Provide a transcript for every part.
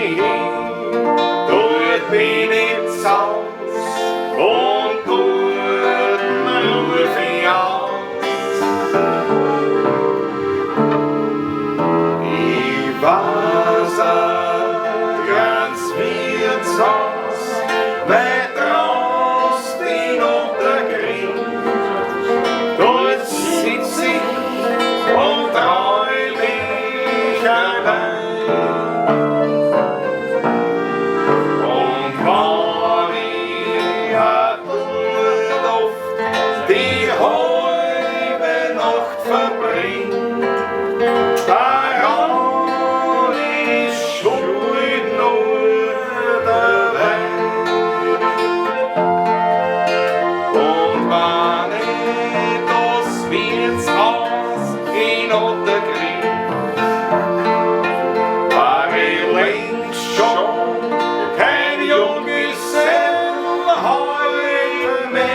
ich hin, dort bin ich zu Haus und dort ruf ich aus. Ich weiß ein kleines Wirtshaus, weit raus in Ottakring. Dort sitz ich und träum ich allein. Und wenn ich auch dort oft die halbe Nacht verbring, daran ist schuld nur der Wein. Und wenn ich das Wirtshaus in Ottakring, war ich längst schon kein Junggesell heute mehr.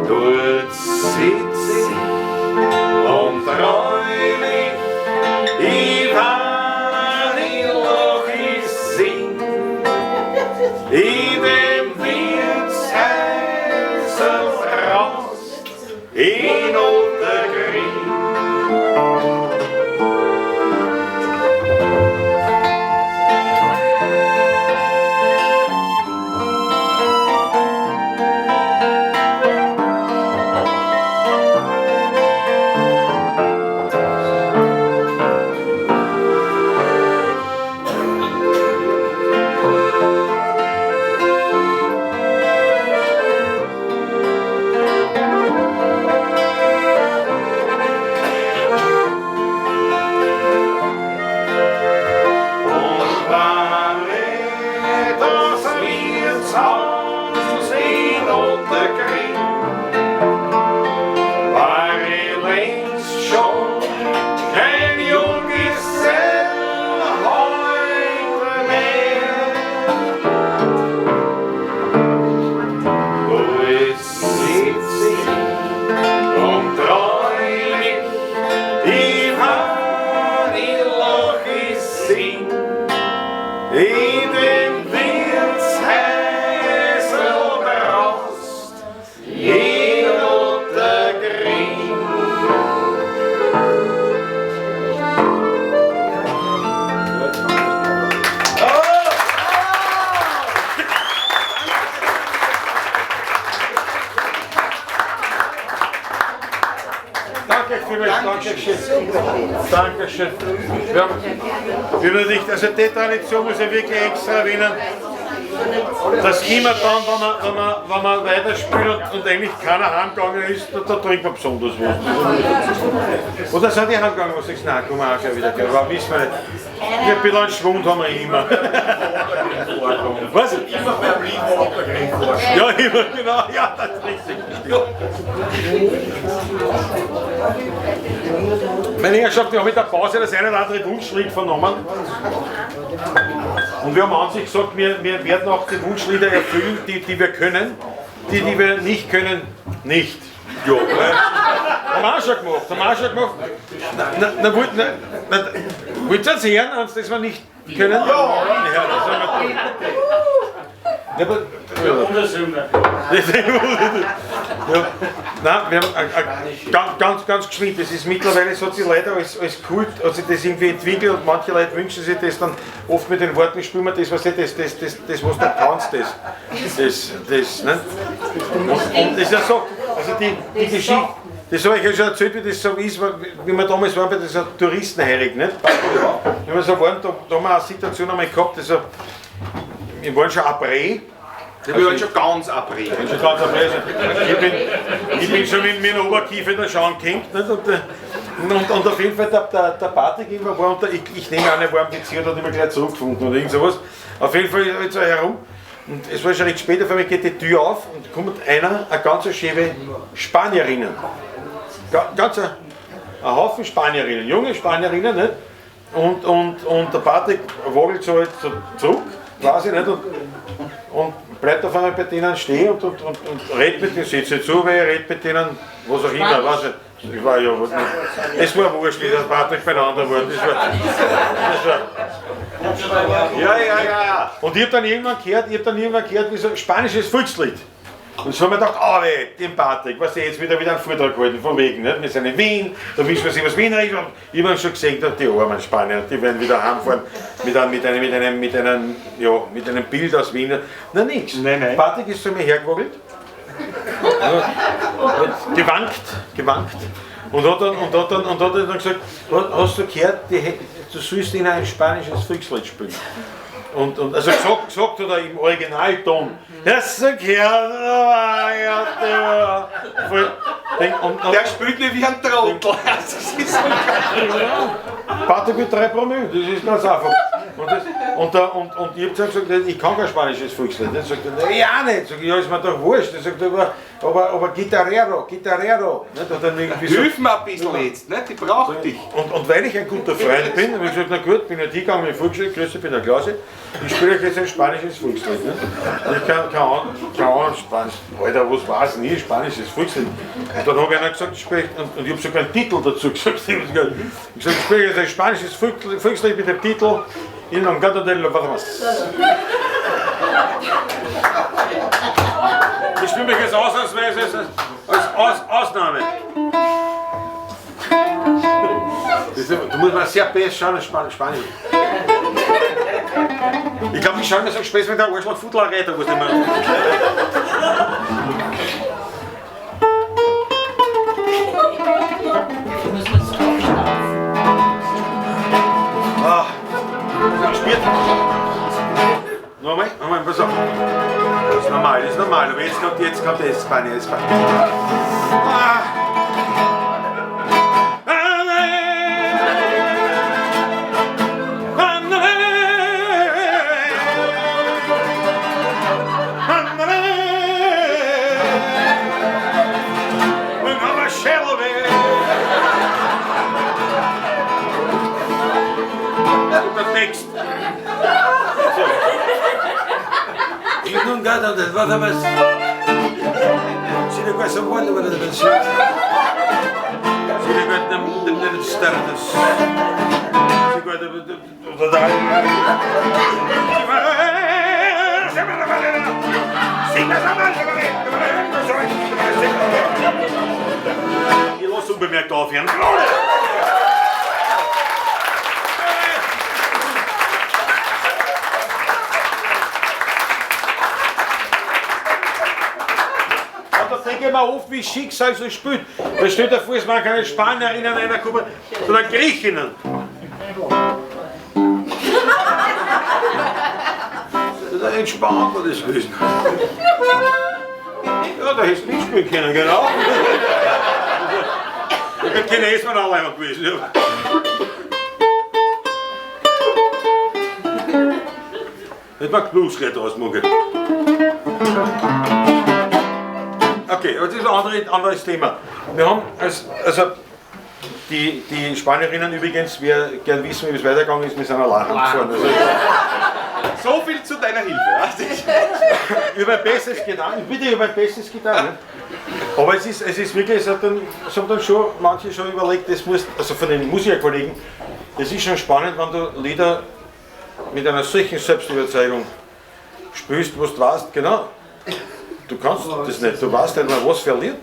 Dort sitz ich und träum ich, ich wein, ich lach, ich sing, in dem Wirtshäusl Rast in Ottakring. Und wenn ich das Wirtshaus in Ottakring, war ich längst schon kein Junggesell heute mehr. Dort sitz ich und träum ich, ich wein, ich lach, ich sing, in dem Wirtshäusl Rast in Ottakring. Danke vielmals, danke schön. Dankeschön. Wir haben natürlich, also die Tradition muss ich wirklich extra erwähnen, dass immer dann, wenn man weiterspielt und eigentlich keiner heimgegangen ist, da trinkt man besonders was. Oder sind die heimgegangen, was ich nein, kommen wir auch gleich wieder, gell? Aber wissen wir nicht. Ja, ein bisschen einen Schwund haben wir immer. Was? Immer beim Lied Ottakring vorkommt. Ja, immer, genau, ja, das ist richtig. Ja. Meine Herrschaften, wir haben in der Pause das eine oder andere Wunschlied vernommen. Und wir haben an sich gesagt, wir werden auch die Wunschlieder erfüllen, die wir können, die wir nicht können, nicht. Ja, ne? Haben wir auch schon gemacht, haben wir auch schon gemacht. Na, na, na, wollt, na, na, wollt ihr jetzt hören, an das wir nicht können? Ja! Ja, das haben wir. Ja, aber, ja. Ja. Nein, wir haben ganz, ganz, ganz geschwind. Das ist mittlerweile, es hat sich leider als Kult, hat sich das irgendwie entwickelt und manche Leute wünschen sich das dann oft mit den Worten, spielen wir das, was nicht, das, das, das, das, was du kannst, das, das, das, ne? Und das ist ja so, also die Geschichte, das habe ich ja schon erzählt, wie das so ist, wie wir damals waren bei dieser Touristenheilig, nicht? Wie wir so waren, da haben wir eine Situation einmal gehabt, also, wir waren schon après. Ja, wir waren schon ganz après. Ich bin schon ganz après. Ich bin schon mit meinem Oberkiefer in der Schau gehängt, nicht? Und auf jeden Fall der Patrick irgendwann war unter, ich nehme an, er war am PC und hat immer gleich zurückgefunden oder irgend sowas. Auf jeden Fall ist er herum. Und es war schon recht spät, auf einmal geht die Tür auf und kommt eine ganz schöne Spanierinnen. Ganz ein Haufen Spanierinnen, junge Spanierinnen, nicht? Und der Patrick wogelt so halt so zurück, quasi, nicht? Und bleibt auf einmal bei denen stehen und redet mit denen, setzt sich zu, weil er redet mit denen, was auch immer, weiß nicht. Ich war ja, es war wurscht, wie der Patrick beieinander war. Das war, Ja. Und ich hab dann irgendwann gehört, wie so ein spanisches Volkslied. Und so haben wir gedacht, ah, weh, den Patrick, weißt du, jetzt wieder einen Vortrag gehalten, von wegen, nicht? Wir sind in Wien, da wissen wir sich, was Wiener ist. Und ich hab schon gesehen, die armen Spanier, die werden wieder heimfahren mit einem Bild aus Wien. Na, nix. Nein. Patrick ist zu mir hergewackelt, hat gewankt. Und hat dann gesagt, hast du gehört, du sollst ihnen ein spanisches Volkslied spielen. Und also gesagt hat er im Originalton, das ist gehört, und Der spielt nicht wie ein Trottel. Das ist so geil. Patrick mit 3 Promille, das ist ganz einfach. Und ich hab gesagt, ich kann kein spanisches Volkslied. Dann sagt er, ja nicht. Sag ich, ja, ist mir doch wurscht. Dann sagt er, aber Gitarrero. Nicht? Und dann irgendwie so, Hilf mir ein bisschen jetzt, nicht? Ich brauch dich. Und weil ich ein guter Freund bin, habe ich gesagt, na gut, bin ich hingegangen, bin vorgestellt, grüß dich, bin der Klause, ich spiele euch jetzt ein spanisches Volkslied. Nicht? Und ich kann keine Ahnung, Spanisch, Alter, was war's nie, spanisches Volkslied. Und dann habe ich einer gesagt, ich spreche, und ich habe sogar einen Titel dazu gesagt, ich habe gesagt, ich spiele jetzt ein spanisches Volkslied mit dem Titel Il non gado del Bahamas. Ich spiele mich jetzt ausnahmsweise als Ausnahme. Du musst mal sehr besser schauen, Spanisch. Ich glaube, ich schaue mir so Spaß mit der Arschloch-Fudlerei, da muss ich mal. Ah, gespielt. Nochmal, pass auf. Das ist normal, aber jetzt kommt das Spanier, Ah. Text. So. Ich nun gerade das war damals. Sie questo quando me la pensione. Si guarda dem Stardust. Si guarda Ich lass unbemerkt aufhören. Da denke ich mir oft, wie Schicksal so spielt. Da steht davor, es waren keine Spanierinnen einer kommen, sondern Griechinnen. Das ist ein entspannter das gewesen. Ja, da hättest du mitspielen können, genau. Da könnte Chinesen alle gewesen. Ja. Hätte man Blues gleich draus machen. Okay, aber das ist ein anderes Thema. Wir haben also die Spanierinnen übrigens, wer gern wissen, wie es weitergegangen ist, wir sind allein gefahren. Also, so viel zu deiner Hilfe. Ich habe mein Bestes getan, bitte, ich habe mein Bestes getan. Ne? Aber es ist wirklich, es haben dann schon manche schon überlegt, das muss, also von den Musikerkollegen, das ist schon spannend, wenn du Lieder mit einer solchen Selbstüberzeugung spielst, was du weißt, genau. Du kannst das nicht, du weißt nicht mehr, was verliert.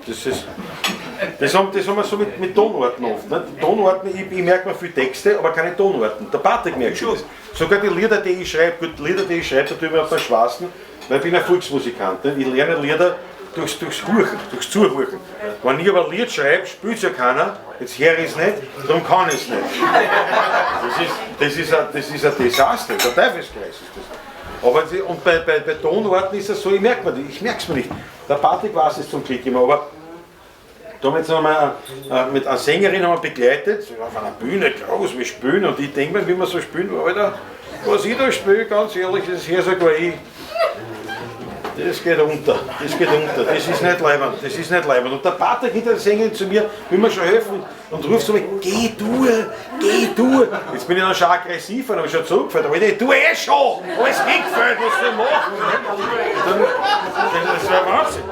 Das haben wir so mit Tonarten oft. Ne? Tonarten, ich merke mir viele Texte, aber keine Tonarten. Der Patrick merkt schon das. Sogar die Lieder, die ich schreibe, gut, Lieder, die ich schreibe, da tue ich mir auf der Schwarzen, weil ich bin ein Volksmusikant. Ne? Ich lerne Lieder durchs Horchen, durchs Zuhorchen. Wenn ich aber ein Lied schreibe, spielt es ja keiner, jetzt höre ich es nicht, darum kann ich es nicht. Das ist ein Desaster, der Teufelskreis ist das. Aber und bei Tonarten ist es so, ich merke es mir nicht. Der Patrick weiß es zum Glück immer, aber da haben wir jetzt noch mal mit einer Sängerin haben wir begleitet, auf einer Bühne groß, wir spielen und ich denke mir, wie wir so spielen, Alter, was ich da spiele, ganz ehrlich, das höre sogar ich. Das geht unter, das ist nicht leibend, das ist nicht leibend. Und der Patrick geht der Sängerin zu mir, will mir schon helfen und ruft zu mir, geh du, geh du. Jetzt bin ich dann schon aggressiv und habe schon zurückgefallen, aber ich tu eh schon, alles hingefällt, was soll ich machen? Dann, das war Wahnsinn.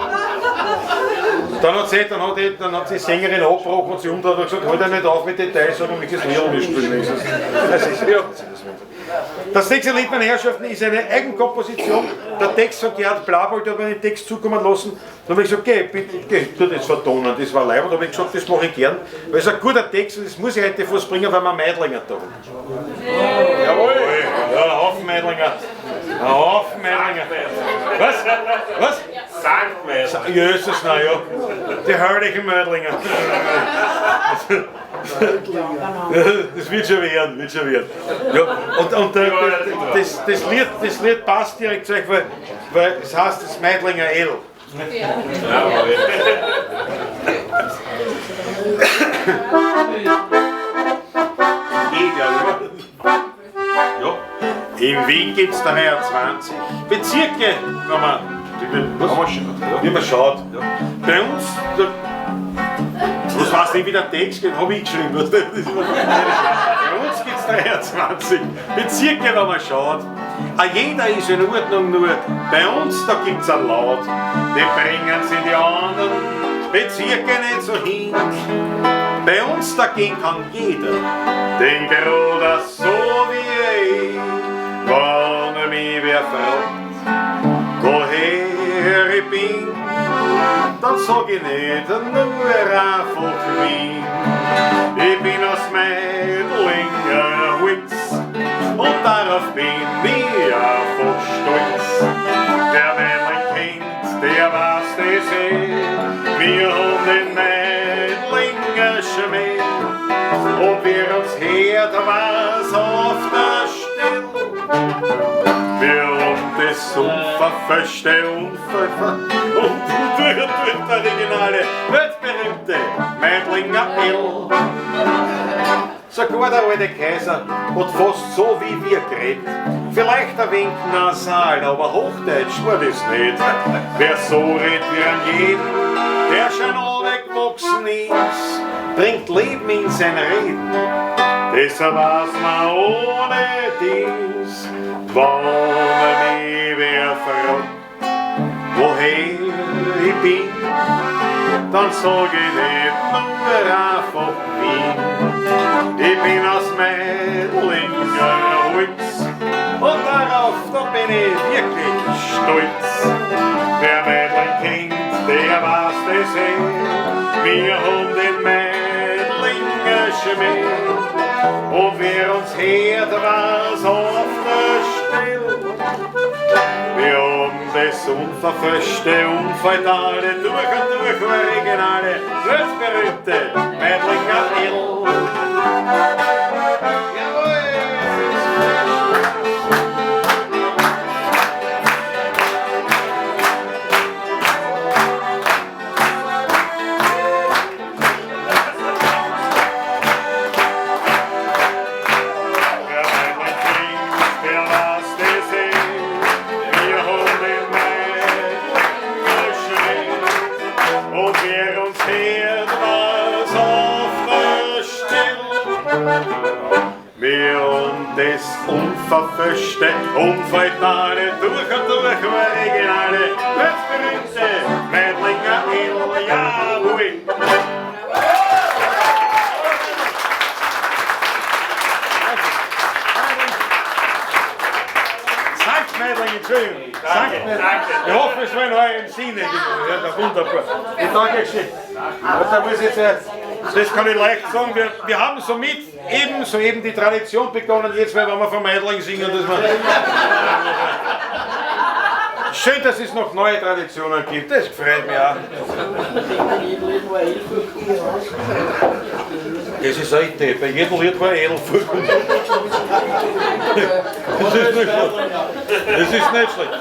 Dann hat die Sängerin abgebrochen und sie umgedreht und gesagt, halt nicht auf mit Details, sondern welches Lied wir spielen. Das nächste Lied, meine Herrschaften, ist eine Eigenkomposition. Der Text von Gerhard Blabold, der hat mir den Text zukommen lassen. Dann habe ich gesagt, geh, bitte, geh, tu das vertonen, das war leibend. Da habe ich gesagt, das mache ich gern, weil es ein guter Text und das muss ich heute fast bringen, weil wir Meidlinger da haben. Jawohl! Ja, ein Haufen Meidlinger. Ein Haufen Meidlinger. Was? Was? Sankt Meidlinger. Jesus, na ja. Die herrlichen Meidlinger. Das wird schon werden, wird schon werden. Ja, und das Lied passt direkt zu euch, weil es heißt das Meidlinger L. Ja. Geht ja, ja. In Wien gibt es 23 Bezirke, wenn man, wie man schaut. Ja. Bei uns, was weiß nicht, wie der Text geht, habe ich geschrieben. Bei uns gibt es 23 Bezirke, wenn man schaut. Auch jeder ist in Ordnung, nur bei uns, da gibt es einen Laut. Den bringen sie die anderen Bezirke nicht so hin. Bei uns dagegen kann jeder den Bruder so wie ich, wenn mich wer fragt, woher ich bin, dann sag ich nicht nur einfach Wien. Ich bin aus Meidlinger Holz und darauf bin ich einfach stolz. Der Meidling kennt, der weiß das eh, wir haben den Meidlinger Schmäh. Und wer uns hört, weiß auf der Stelle, wir haben das unverfälschte, und durch originale, weltberühmte Meidlinger L. Sogar der alte Kaiser hat fast so wie wir geredet. Vielleicht ein wenig nasal, aber Hochdeutsch war das nicht. Wer so redet wie an jeden, der schon angewachsen ist, bringt Leben in sein Reden. Deshalb weiß man ohne dies, wann mich wer fragt, woher ich bin, dann sag ich nicht nur einfach Wien. Ich bin aus Meidlinger Holz und darauf, da bin ich wirklich stolz. Wer Meidling kennt, der weiß das eh, wir haben den Meidlinger Schmäh. Und wer uns hört, weiß auf der Stelle, wir haben das unverfälschte, unfeudale, durch und durch originale, weltberühmte Meidlinger L. Jawohl! Wir haben das unverfälschte, unfeudale, durch und durch originale, weltberühmte Meidlinger L. Jawohl! Sankt Meidling, Entschuldigung. Sankt Meidling. Ich hoffe, es war in eurem Sinne. Ja, wunderbar. Ich danke euch schön. Da muss ich jetzt, das kann ich leicht sagen, wir haben somit soeben die Tradition begonnen, jetzt, weil wenn wir von Meidling singen, dass wir. Schön, dass es noch neue Traditionen gibt, das freut mich auch. Das ist eine Idee, bei jedem Lied war ein Edel vorkommen. Das ist nicht schlecht. Das ist nicht schlecht.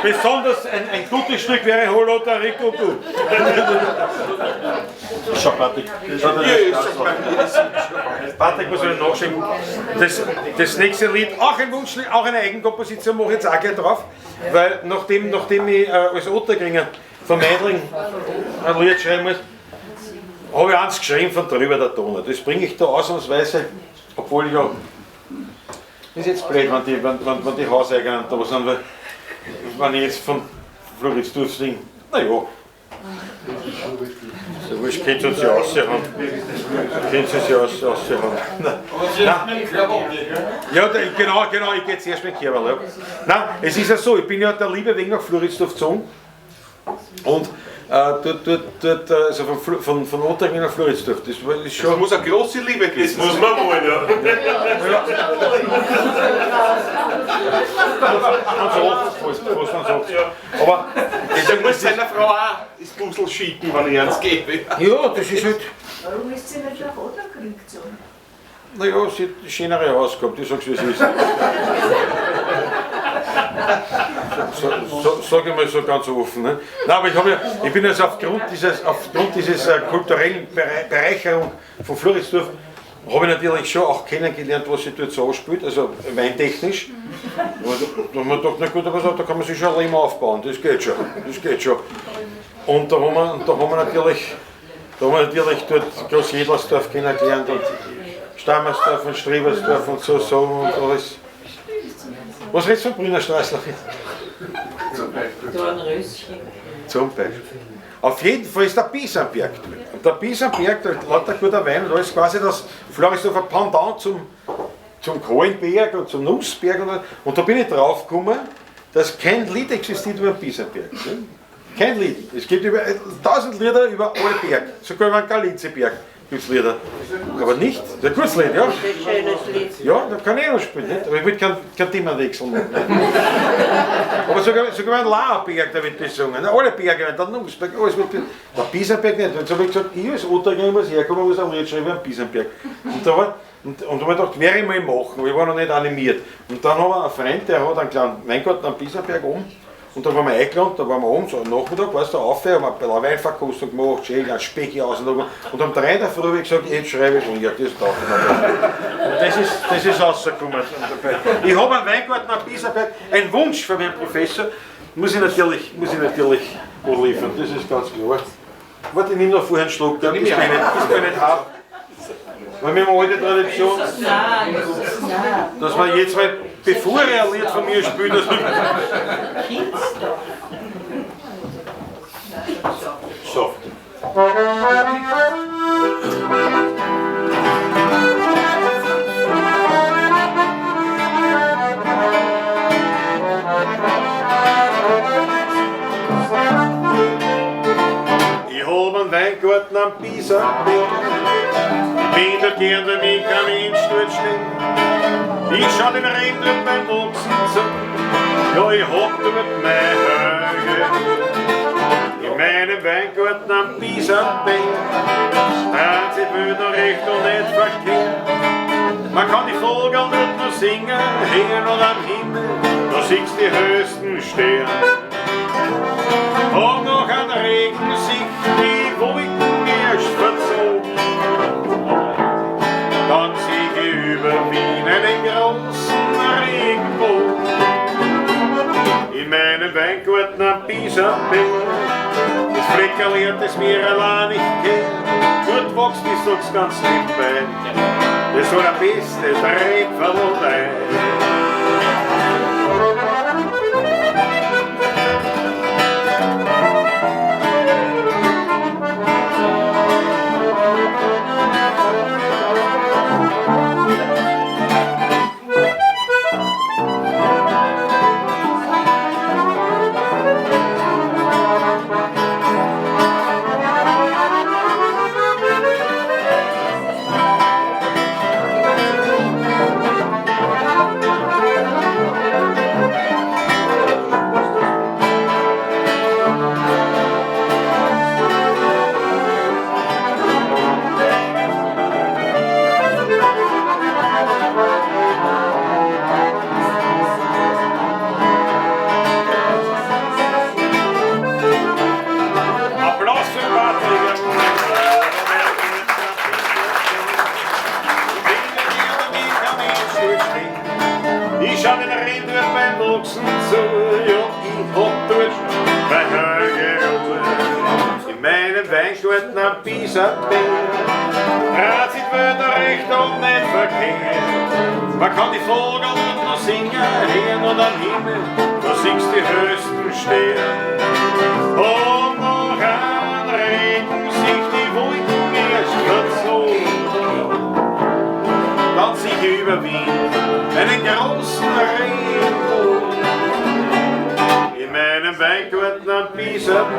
Besonders ein gutes Stück wäre Holo Rico Du. Schau, Patrick. Patrick muss ich nachschicken. Das nächste Lied, auch ein Wunschlied, auch eine Eigenkomposition, mache ich jetzt auch gleich drauf, weil nachdem ich als Otterkringer von Meidling ein Lied schreiben muss, habe ich eins geschrieben von drüber der Donau. Das bringe ich da ausnahmsweise, obwohl ich ja. Das ist jetzt blöd, wenn die Hauseigenen da sind, weil wenn ich jetzt von Floridsdorf singe, naja, So wurscht, könnt ihr uns ja raushauen. Könnt ihr uns ja raushauen. Ja, genau, ich gehe zuerst mit Kerl. Ja. Nein, es ist ja so, ich bin ja der Liebe wegen nach Floridsdorf gezogen. Und dort, also von Ottakring nach Floridsdorf, das ist schon... Das muss eine große Liebe gewesen sein. Das muss man wollen, ja. Ja. Ganz oft, fast ganz oft. Aber... Der muss seiner Frau auch das Puzzle schicken, wenn ich eins gebe. Ja, das ist halt... Warum ist sie nicht nach Ottakring gezogen? Naja, sie hat ein schönere Haus gehabt, ich sag's wie es ist. Sag ich mal so ganz offen. Ne? Nein, aber ich bin also aufgrund dieses kulturellen Bereicherung von Floridsdorf, habe ich natürlich schon auch kennengelernt, was sich dort so anspielt, also weintechnisch. Da haben wir gedacht, na gut, aber da kann man sich schon ein Leben aufbauen, das geht schon, das geht schon. Und da haben wir natürlich dort Groß-Jedlersdorf kennengelernt und Stammersdorf und Strebersdorf und so und alles. Was redest du von Brünnerstraße? Dornröschen. Zum Beispiel. Auf jeden Fall ist der Bisamberg dort. Und der Bisamberg, da lauter guter Wein, und da ist quasi das Floridsdorfer Pendant zum Kohlenberg und zum Nussberg. Und da bin ich drauf gekommen, dass kein Lied existiert über den Bisamberg. Kein Lied. Es gibt über 1000 Lieder über alle Berge, sogar über den Galitzberg gibt es Lieder. Aber nicht, das ist ein gutes Lied, ja. Das ist ein schönes Lied. Ja, da kann ich auch noch spielen, nicht? Aber ich will keinen Themawechsel machen. Aber sogar ein Lauerberg, da wird besungen. Alle Berge, der Nussberg, alles wird besungen. Der Bisamberg nicht. Und so habe ich gesagt, ich als Ottakringer muss herkommen, muss ein Lied schreiben über den Bisamberg. Und da habe ich gedacht, werde ich mal machen, aber ich war noch nicht animiert. Und dann haben wir einen Freund, der hat einen kleinen Weingarten am Bisamberg oben. Und da waren wir eingeladen, da waren wir oben, so am Nachmittag, weißt du, auf, haben wir ein bisschen Weinverkostung gemacht, schön, ein Speck aus und um 3 in der Früh habe ich gesagt, jetzt schreibe ich und ja, das taucht mir. Und das ist rausgekommen. Ich habe einen Weingarten am Bisamberg, ein Wunsch von meinem Professor, muss ich natürlich anliefern, das ist ganz klar. Warte, ich nehme noch vorher einen Schluck, der ist mir nicht hart. Weil wir haben eine alte Tradition, dass man jetzt mal, bevor er ein Lied von mir spielt, dass man... So. Ich hab einen Weingarten am Bisamberg. Ich bin dort gern, weil mein Kaminstuhl steht. Ich schau dem Regen dort beim Wachsen zu. Ja, ich hab dort meine Höhe. In meinem Weingarten am Bisamberg. Dreht sich die Welt noch recht und nicht verkehrt. Man kann die Vögel dort noch singen, hängen und am Himmel, da siehst die höchsten Sterne. Und noch an Regen sich die Wolken erst verzogen. Dann sieh ich über Wien einen großen Regenbogen. In meinem Weingarten am Bisamberg, das Fleckerl, das mir allein nicht kennt. Dort wächst, ich sag's ganz nebenbei, das allerbeste Trepferlwein. Man kann die Vögel noch singen, hören und am Himmel, da singst die höchsten Sterne. Und noch Dann sieh ich über Wien einen großen Regenbogen. In meinem Weingarten am Biesenberg,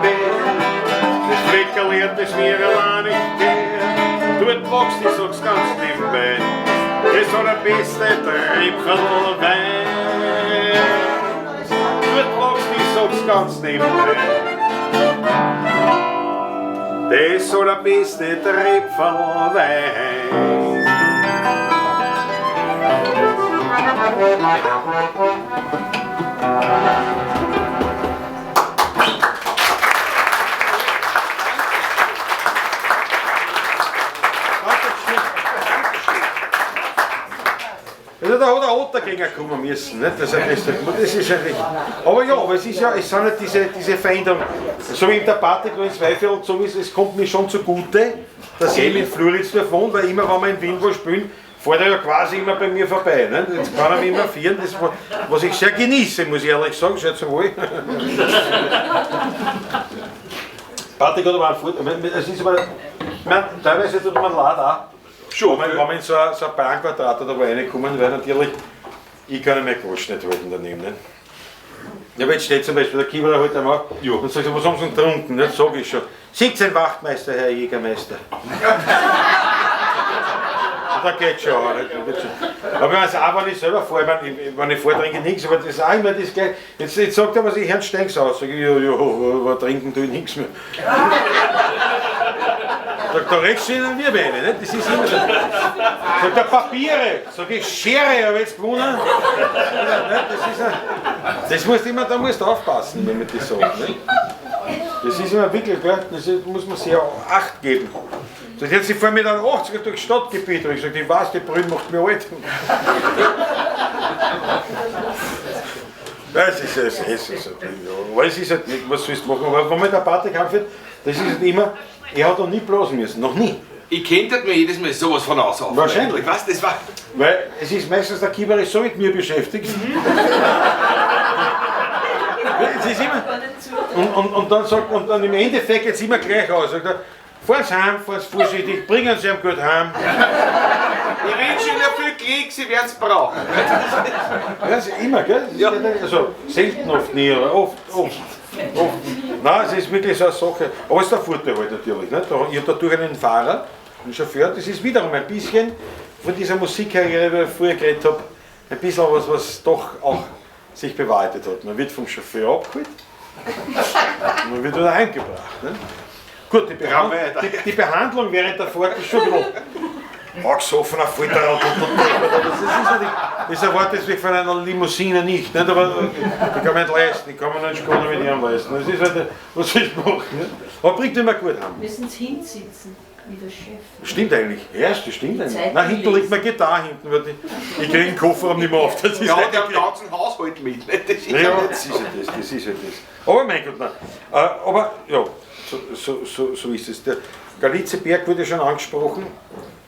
das Fleckerl, das mir allein nicht gern. Dort wächst, ich sag's ganz nebenbei, das allerbeste Tröpferl Wein. Dort wächst, ich sag's ganz nebenbei, das allerbeste Tröpferl Wein. Also da hat ein Ottergänger kommen müssen, nicht? Das ist ja richtig. Aber ja, aber es ist ja, es sind halt diese Veränderungen. So wie der Patrick in Zweifel so ist, es kommt mir schon zugute, dass ich in Floridsdorf wohne, weil immer, wenn wir in Wien wo spielen, fährt er ja quasi immer bei mir vorbei. Ne? Jetzt kann er mich immer führen, das, was ich sehr genieße, muss ich ehrlich sagen, sehr zum Wohl. Patrick hat aber einen Vorteil, es ist aber, ich meine, teilweise tut man leid auch. Schon, wenn wir in so ein Bahnquadrat oder wo reinkommen, weil natürlich, ich kann meine Gosch nicht halten daneben. Ne? Ja, aber jetzt steht zum Beispiel der Kieberer halt einmal und sagt, was haben Sie denn getrunken? Ne? Sag ich schon. 17 Wachtmeister, Herr Jägermeister. Und da geht schon, ne? Geht schon. Aber ich weiß auch, wenn ich selber fahre, wenn ich fahre, trinke ich nichts, aber das ist auch immer das Gleiche. Jetzt sagt er, was ich Herrn Stengs aus. Sag ich, ja, ja, aber trinken tue ich nichts mehr. Sagt, da redest du in wir beide, nicht? Das ist immer so. Sagt er, Papiere. Sag ich, Schere, habe ich jetzt gewonnen. Das musst immer, da musst du aufpassen, wenn man das sagt. Nicht? Das ist immer wirklich, gell? Das muss man sehr Acht geben. Sagt, jetzt, ich fahre mit einem 80er durchs Stadtgebiet. Und ich sage, ich weiß, die Brille macht mich alt. Das ist es, es ist halt, ja. Aber es ist halt nicht, was sollst du machen? Aber wenn man der Patrick anfängt, das ist halt immer, er hat noch nie blasen müssen, noch nie. Ich könnte mir jedes Mal sowas von aussaufen. Wahrscheinlich. Ich weiß, das war. Weil es ist meistens, der Kieber ist so mit mir beschäftigt. Es ist immer. Und dann sagt, und dann im Endeffekt geht es immer gleich aus. Sagt er, fahren Sie heim, fahren Sie vorsichtig, bringen Sie ihn gut heim. Ich wünsche Ihnen viel Glück, Sie werden es brauchen. Ja, ist immer, gell? Ja. Also selten oft nie, aber oft. Nein, es ist wirklich so eine Sache. Aber es ist der Vorteil halt natürlich. Nicht? Ich habe dadurch einen Fahrer, einen Chauffeur, das ist wiederum ein bisschen von dieser Musikkarriere, die ich früher geredet habe, ein bisschen was, was doch auch sich bewahrheitet hat. Man wird vom Chauffeur abgeholt und man wird wieder heimgebracht. Ne? Gut, die Behandlung während der Fahrt ist schon ein bisschen angesoffener Folterer und das erwartet sich von einer Limousine nicht, nicht? Aber die kann man nicht leisten, die kann man nicht Skoda mit ihrem leisten. Das ist halt, was soll ich machen? Nicht? Aber bringt immer gut heim. Müssen Sie hinsitzen, wie der Chef. Stimmt eigentlich, ja, das stimmt eigentlich. Nein, hinten liegt meine Gitarre hinten, weil ich kriege den Kofferraum nicht mehr auf. Das ist ja, der hat den ganzen Haushalt mit. Nicht? Das ist ja, das ist ja das, das ist ja das. Aber mein Gott, nein. Aber ja, so ist es. Der Galitzerberg wurde schon angesprochen.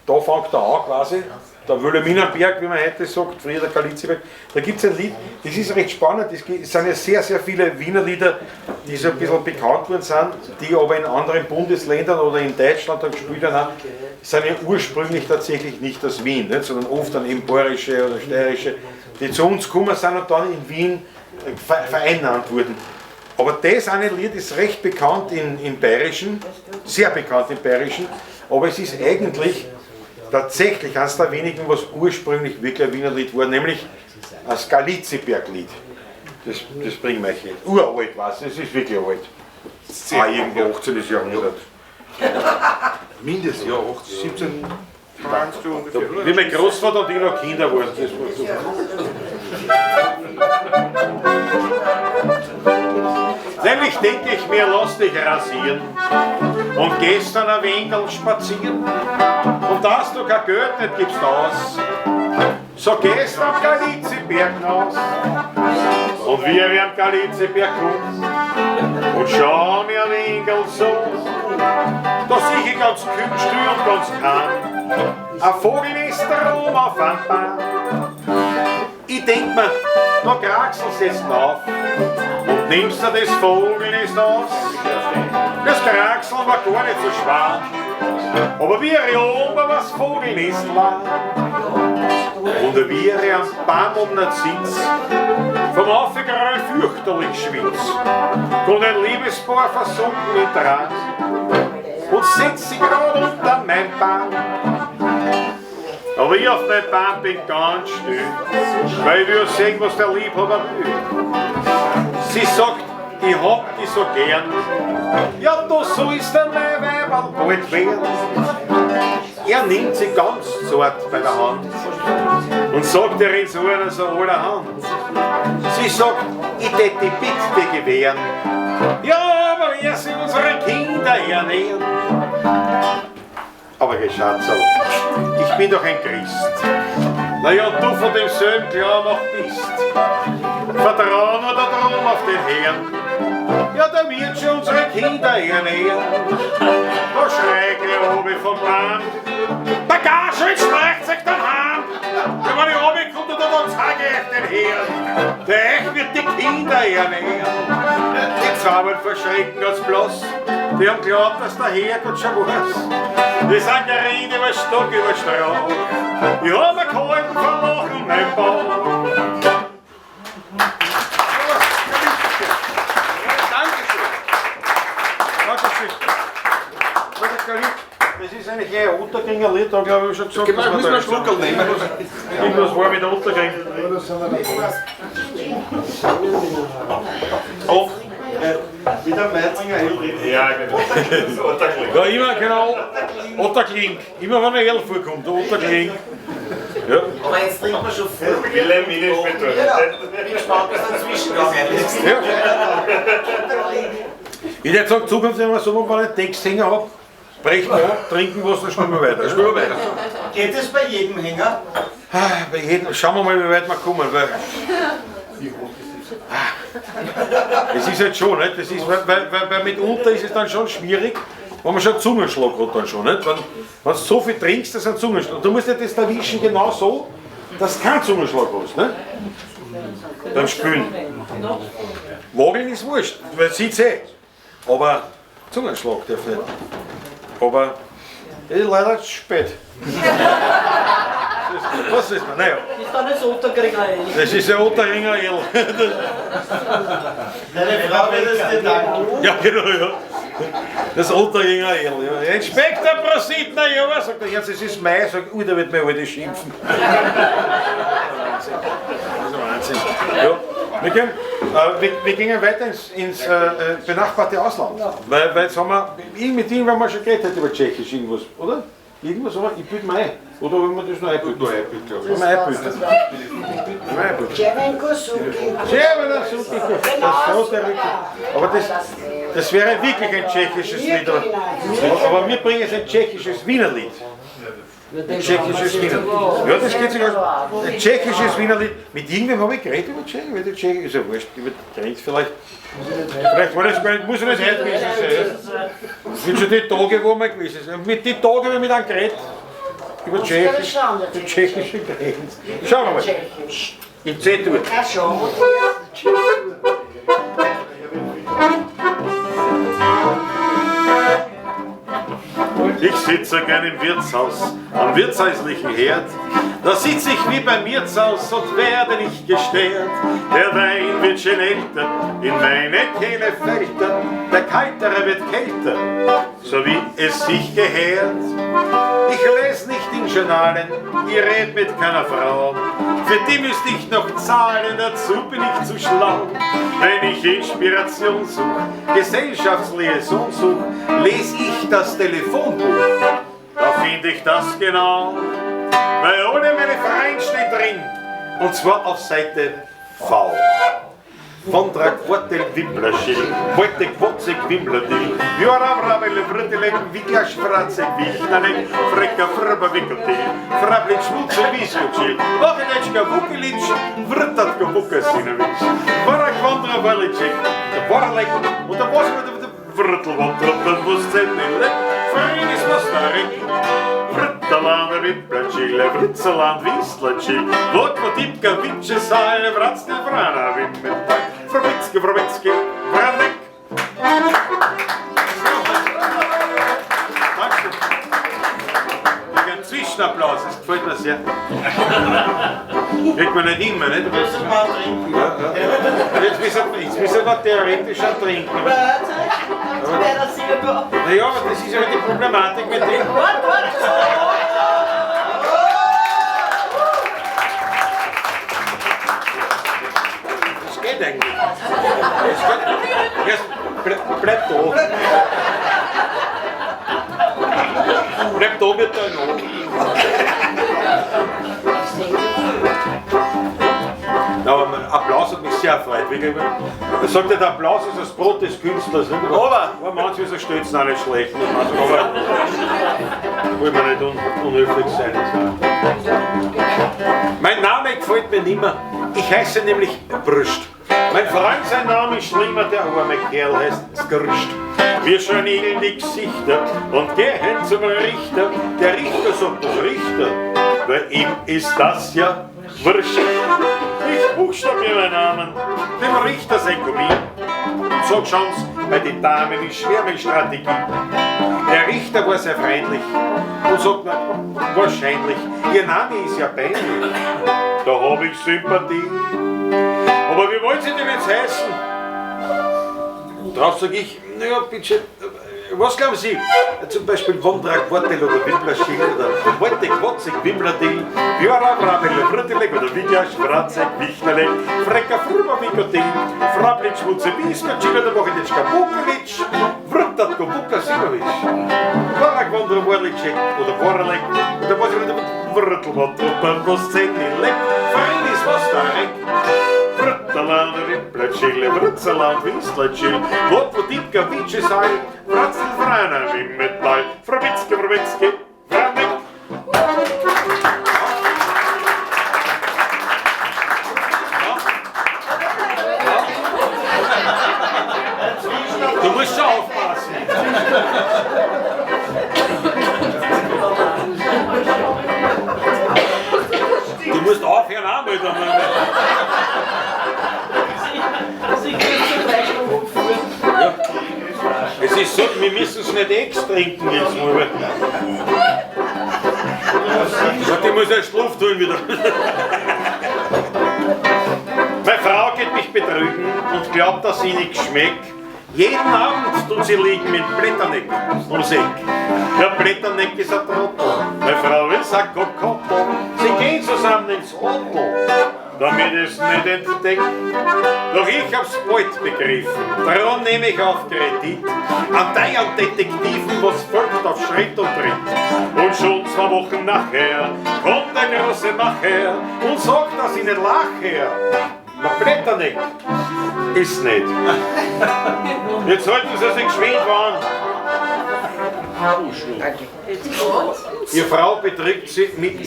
Da fängt er an quasi, der Wilhelminenberg, wie man heute sagt, früher der Galitzerberg. Da gibt es ein Lied, das ist recht spannend, es sind ja sehr, sehr viele Wiener Lieder, die so ein bisschen bekannt worden sind, die aber in anderen Bundesländern oder in Deutschland dann gespielt haben, sind ja ursprünglich tatsächlich nicht aus Wien, nicht, sondern oft dann eben bayerische oder steirische, die zu uns gekommen sind und dann in Wien vereinnahmt wurden. Aber das eine Lied ist recht bekannt im Bayerischen, sehr bekannt im Bayerischen, aber es ist eigentlich tatsächlich eines der wenigen, was ursprünglich wirklich ein Wiener Lied war, nämlich das Galitzerberg-Lied. Das bringen wir euch jetzt. Uralt war es, das ist wirklich alt. Ah, irgendwo 18. Jahrhundert. Mindestens, ja, 18, 17, 20 ungefähr. Wie mein Großvater und ich noch Kinder waren. Das war so. Nämlich denke ich mir, lass dich rasieren und gestern ein wenig spazieren und dass du kein Geld nicht gibst aus, so gehst am Galitzerberg hinaus und wir am Galitzerberg kommen und schau mir ein wenig so, da sehe ich ganz kühl, still und ganz kahl, ein Vogelnest rum auf einem Baum. Ich denk mir, da kraxelst jetzt auf und nimmst du das Vogelnest aus. Das Kraxeln war gar nicht so schwer, aber wie ich oben was Vogelnest war, Und wie ich am Baum um den Sitz, vom Aufgeräumt fürchterlich schwitz, kommt ein Liebespaar versunken in Trance und setzt sich grad unter mein Baum. Aber ich auf mein Baum bin ganz still, weil ich will sehen, was der Liebhaber will. Sie sagt, ich hab dich so gern. Ja, du sollst dann mein Weiberl bald werden. Er nimmt sie ganz zart bei der Hand und sagt ihr in so einer so allerhand. Sie sagt, ich tät die bitte gewähren. Ja, aber wer sie unsere Kinder ernähren? Aber Geschatzel, ich bin doch ein Christ. Na ja, und du von demselben Glauben auch bist. Vertrauen wir da drum auf den Herrn. Ja, der wird schon unsere Kinder ernähren. Da schrei ich oben vom Baum. Der Garschwitz streicht sich dann heim. Ja, wenn ich runterkomme, dann zeige ich euch den Herrn. Der euch wird die Kinder ernähren. Die zwei waren vor Schrecken ganz bloß. Die haben geglaubt, dass der Herrgott schon weiß. Die sind gerannt über Stock, über Strauch. Ich hab mir gehalten vor Lachen mein Bauch. Dankeschön. Dankeschön. Das ist eigentlich ein Ottakringer Lied, da glaube ich schon gesagt. Genau, müssen wir einen Schluckerl nehmen. Irgendwas war mit Ottakring. Oh. Mit einem Meidlinger Ale. Ja, genau. Ja, immer genau. Ottakring. Immer wenn ein L vorkommt, der Ottakring. Ja. Aber jetzt trinkt man schon viel. Ja. Bin gespannt, was dazwischen ist. Ja. Ich hätte gesagt, zukünftig immer so, wenn ich einen Texthänger habe, brechen wir ab, trinken was, dann spielen wir weiter. Spielen wir weiter. Geht es bei jedem Hänger? Bei jedem, schauen wir mal, wie weit wir kommen. Weil es ist halt schon, nicht? Das ist, weil mitunter ist es dann schon schwierig, wenn man schon einen Zungenschlag hat dann schon. Nicht? Wenn du so viel trinkst, dass ein Zungenschlag. Du musst ja das erwischen genau so, dass du keinen Zungenschlag hast. Nicht? Beim Spülen. Wageln ist wurscht, weil sieht's eh. Aber Zungenschlag darf nicht. Aber das ist leider zu spät. Was ist man? Naja. Ist dann das Ottakringer Ale. Das ist der Ottakringer Ale. Deine Frau wird es dir danken. Ja, genau, ja. Das Ottakringer Ale. Ja. Inspektor Prosit, na ja, sagt der Herr, das ist mein, sagt, da wird mir heute schimpfen. Das ist Wahnsinn. Ja. Wir gehen weiter ins benachbarte Ausland. Weil jetzt haben wir, mit ihm haben wir schon geredet über Tschechisch irgendwas, oder? Irgendwas, aber ich bilde mir ein. Oder wenn man das noch einbildet? Nur einbilden, glaube ich. Wenn man einbildet. Čevenko Suki. Čevenko Suki. Aber das wäre wirklich ein tschechisches Lied. Aber wir bringen jetzt ein tschechisches Wienerlied. Ein tschechisches Wienerlied. Ja, das geht sich aus. Ein tschechisches Wienerlied. Mit irgendwem habe ich geredet über Tschechien. Über die Tschechien ist ja wurscht. Über die Grenze vielleicht. Vielleicht war das gar nicht, muss ja nicht heute gewesen sein. Das sind schon die Tage, wo man gewesen ist. Mit den Tagen habe ich mit einem geredet. Über die tschechische Grenze. Schauen wir mal. In C-Dur. Ich sitze gern im Wirtshaus, am wirtshäuslichen Herd. Da sitz ich wie bei mir zu Haus und werde nicht gestört. Der Wein wird schön älter, in meine Kehle fällt er, der Kaltere wird kälter, so wie es sich gehört. Ich les nicht in Journalen, ich red mit keiner Frau. Für die müsste ich noch zahlen, dazu bin ich zu schlau. Wenn ich Inspiration such, Gesellschaftsliaison such, les ich das Telefonbuch. Da finde ich das genau, weil ohne meine Freund steht drin, und zwar auf Seite V. Wondrak, Wortel, Wimblerschil, Woltek, Wotzek, Wimblerdill, Joravravel, Vrtelek, Wiklasch, Fratzek, Wichtalek, Frecker, Frber, Wickeltil, Frablitsch, Schmutze, Wiesjutschil, Wachenetschka, Wukelitsch, Vrtatko, Wukasinovic, Varak, Wandra, Walitschek, der Warlek und der Wasser, der Vrtelwandra, Wuszenilek, Frenis, Mastarek, Vrtalana, Wimplertschil, Vrtzaland, Wieslertschil, Wodka, Tipka, Witsche, Saale, Vratzne, Vrana, Wimmentak, Vrobitzke, Vrobitzke, Vranek. Dankeschön. Ein Zwischenapplaus, das gefällt mir sehr. Kriegt man nicht immer, nicht? Das ist mal trinken. Ja, ja. Jetzt müssen wir theoretisch auch trinken. Naja, aber das ist ja die Problematik mit dem. Das geht eigentlich. Das geht. Erst bleib da. Bleib da mit deinem noch. Aber Applaus hat mich sehr erfreut. Er sagt ja, der Applaus ist das Brot des Künstlers. Nicht? Aber manche ist Stötzen auch nicht schlecht. Aber wollen wir nicht unhöflich sein. Mein Name gefällt mir nimmer. Ich heiße nämlich Brüst. Mein Freund, sein Name ist schlimmer, der arme Kerl heißt Skrst. Wir schauen ihnen in die Gesichter und gehen zum Richter. Der Richter sagt das Richter, bei ihm ist das ja wurscht. Ich buchstabiere meinen Namen, dem Richter sein Kopie. Und sag schauen's, bei den Damen ist schwer meine Strategie. Der Richter war sehr freundlich und sagt mir, wahrscheinlich, Ihr Name ist ja peinlich. Da hab ich Sympathie. Aber wie wollen Sie denn jetzt heißen? Drauf sag ich, naja, bitte, was glauben Sie? Zum Beispiel Wondrak, Wortel oder Wimblaschill oder Woltek, Wotzek, Wimbladil, Bjora, Brabele, Vrtelek oder Vidjasch, Vratzek, Wichterlek, Frecker, Fruma, Vikotil, Frablitsch, Schmutze, Biska, Tschila, der Wochedetschka, Bukelic, Vrtatko, Bukasinovic, Varak, Wondra, Worlicek oder Worlek oder was ich Vrtelwot, oder Rossettilek, Freinis, Vostarek, Vrtaland, Ripplatschille, Vrtsaland, Winslatschil, Lotvodipka, Vicesail, Vratzel, Vrana, Wimmetal, Frabitzke, Frabitzke, Vranek. Du musst schon aufpassen. Du musst aufhören auch mal. Ja. Es ist so, wir müssen es nicht ex trinken jetzt mal. Ich muss erst Luft holen wieder. Meine Frau geht mich betrügen und glaubt, dass ich nicht schmeck. Jeden Abend tut sie liegen mit Blätterneck ums Eck. Der Blätterneck ist ein Trottel, meine Frau ist ein Kokottel. Sie gehen zusammen ins Hotel, damit es nicht entdeckt. Doch ich hab's bald begriffen, darum nehme ich auf Kredit an deinen Detektiven, was folgt auf Schritt und Tritt. Und schon 2 Wochen nachher kommt der große Macher und sagt, dass ich nicht lache. Na, Blätterneck ist nicht. Jetzt halten Sie sich geschwind an. Ihre Frau betrügt sie mit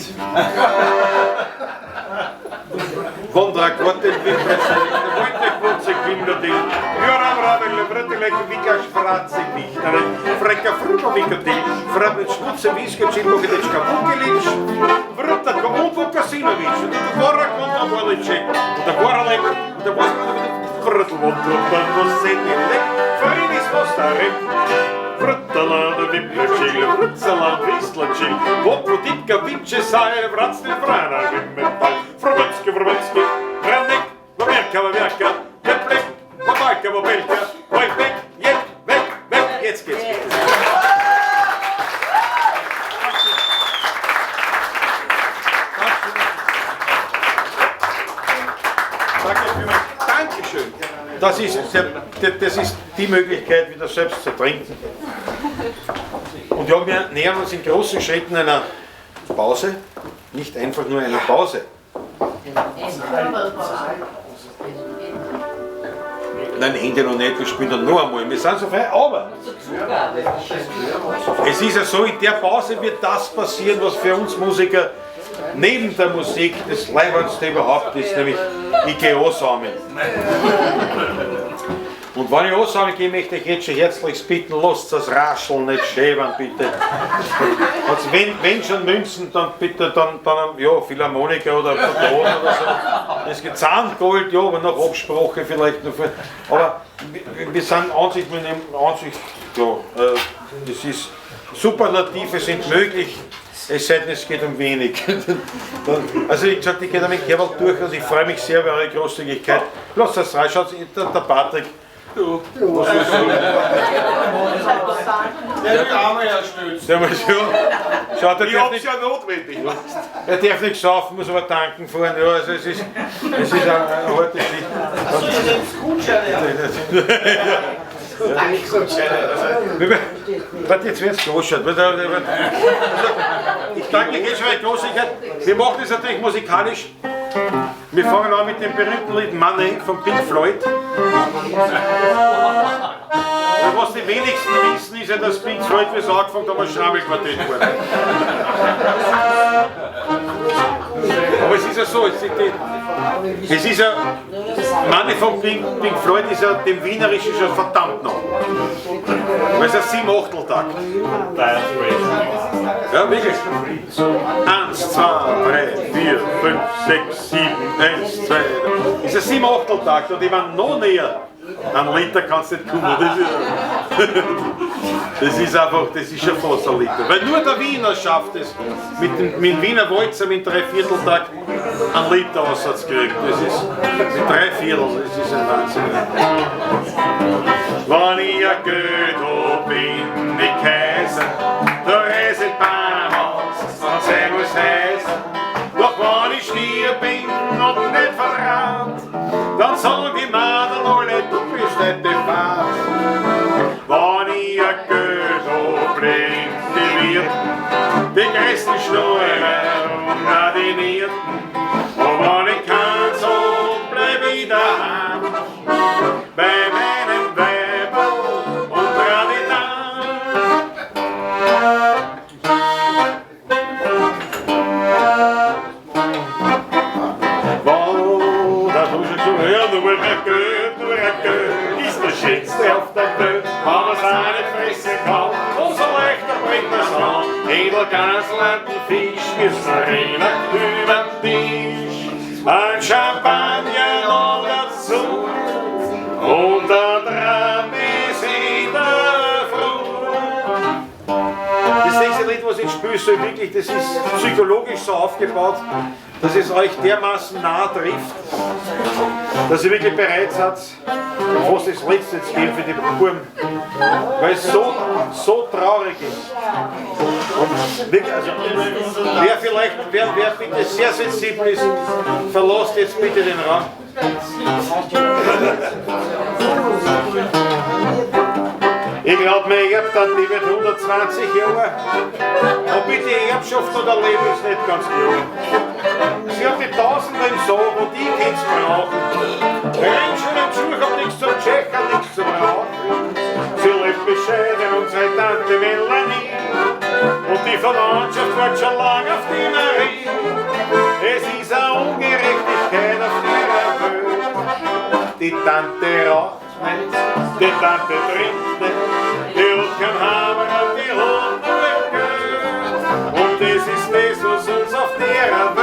Wondrak, Wortel, Wimbladil, Wimbladil, Joram, Rabel, Vrtelek, Vikaš, Fratzek, Wichterek, Freka, Fruba, Vikotil, Frabel, Schmutze, Wiske, Čilbokedečka, Vukelic, Vrtatko, und Vukasinovic, und der Gorak, und der Worlicek, und der Goralek, und der Vossettilek, Frinis, Vostarek, Vrtalada, Wimbladil, Vrtsaland, Wieslatschil, Voprodipka, Vicesail, Vratzel, Vrana, Wimmetal, Frobetske, Frobetske, Vranek, Vamerka, Vamerka, Leplek, Vabalka, Vabelka, Vojbek, Jek, Weg, Weg, jetzt geht's. Dankeschön. Das ist die Möglichkeit, wieder selbst zu trinken. Und ja, wir nähern uns in großen Schritten einer Pause, nicht einfach nur einer Pause. Nein, Ende noch nicht, wir spielen dann noch einmal. Wir sind so frei, aber es ist ja so, in der Pause wird das passieren, was für uns Musiker neben der Musik das Leibendste überhaupt ist, nämlich ich gehe ansamen. Und wenn ich ansamen gehe, möchte ich jetzt schon herzlichst bitten, lasst das Rascheln nicht schäbern, bitte. Also wenn schon Münzen, dann bitte, dann ja, Philharmoniker oder Ton oder so. Das geht Zahngold, ja, aber nach Absprache vielleicht noch. Aber wir sind an sich, wir nehmen an sich, ja, das ist, Superlative sind möglich. Es sei denn, es geht um wenig. Dann, also wie gesagt, ich gehe da mit Kerl durch und ich freue mich sehr über eure Großzügigkeit. Lasst das rein, schaut, der Patrick. Du, was soll ich sagen? Der wird auch mal erstützt. Der muss ja. Schaut, der Ich darf hab's nicht, ja notwendig. er darf nicht saufen, muss aber tanken fahren. Ja, also es ist eine harte Geschichte. Achso, ihr nehmt Gutscheine, ja? Warte, jetzt wird's gewaschen. Ich danke euch schon für die Großzügigkeit. Wir machen das natürlich musikalisch. Wir fangen an mit dem berühmten Lied Money von Pink Floyd. Und was die wenigsten wissen, ist ja, dass Pink Floyd, wie sie angefangen haben, ein Schrammelquartett war. Aber es ist ja so, es ist ja, Money von Pink Floyd ist ja dem Wienerischen schon verdammt noch. Weil es ein 7/8-Takt. Ja, wirklich. 1, 2, 3, 4, 5, 6, 7, 1, 2. Ist ein 7/8-Takt und ich meine, noch näher an Liter kannst du nicht kommen. Das ist einfach, das ist schon fast ein Liter. Weil nur der Wiener schafft es, mit dem Wiener Walzer mit 3/4-Takt einen Liter rauszukriegen. Das ist mit 3/4, das ist ein Wahnsinn. Wenn ich ein Geld hab, bin ich Kaiser, da reiß ich Bahn aus und Servus heißen. Doch wenn ich Stier bin und nicht verrat, dann sagen die Madel alle, du bist nicht die Fahrt. Wenn ich ein Geld hab, bringt die Wirt die größten Schnurren und auch die Nierten. Und wenn ich keins hab, bleib ich daheim bei meinem Weiberl und Traditan. Nur ein Geld, nur ein Geld ist das Schönste auf der Welt. Wenn man's auch nicht fressen kann, umso leichter bringt man's an. Edelgasl, Fisch, wirf's reiner übern Tisch. Ein Champagner noch dazu und ein Tramis in der Früh. Das nächste Lied, was ich spiele, soll wirklich, das ist psychologisch so aufgebaut, dass es euch dermaßen nah trifft, dass ihr wirklich bereit seid, fast das Letzte zu geben für die Buben, weil es so traurig ist. Und wirklich, also, wer bitte sehr sensibel ist, verlasst jetzt bitte den Raum. Ich glaub mir, ich hab dann die wird 120 Jahre. Und bitte, Erbschaft oder Leben ist nicht ganz klar. Sie hat die Tausende im Sarg und ich kann's brauchen. Renn schon im Schuh, hab nichts zum Tschecher, nichts zum Rauchen. Sie lebt bescheiden, unsere Tante Melanie. Und die Verwandtschaft wart schon lang auf die Marie. Es ist eine Ungerechtigkeit auf ihrer Welt. Die Tante raucht nicht, die Tante trinkt nicht, die hat kein Hammer, die hat nur Geld. Und das ist das, was uns auf der Welt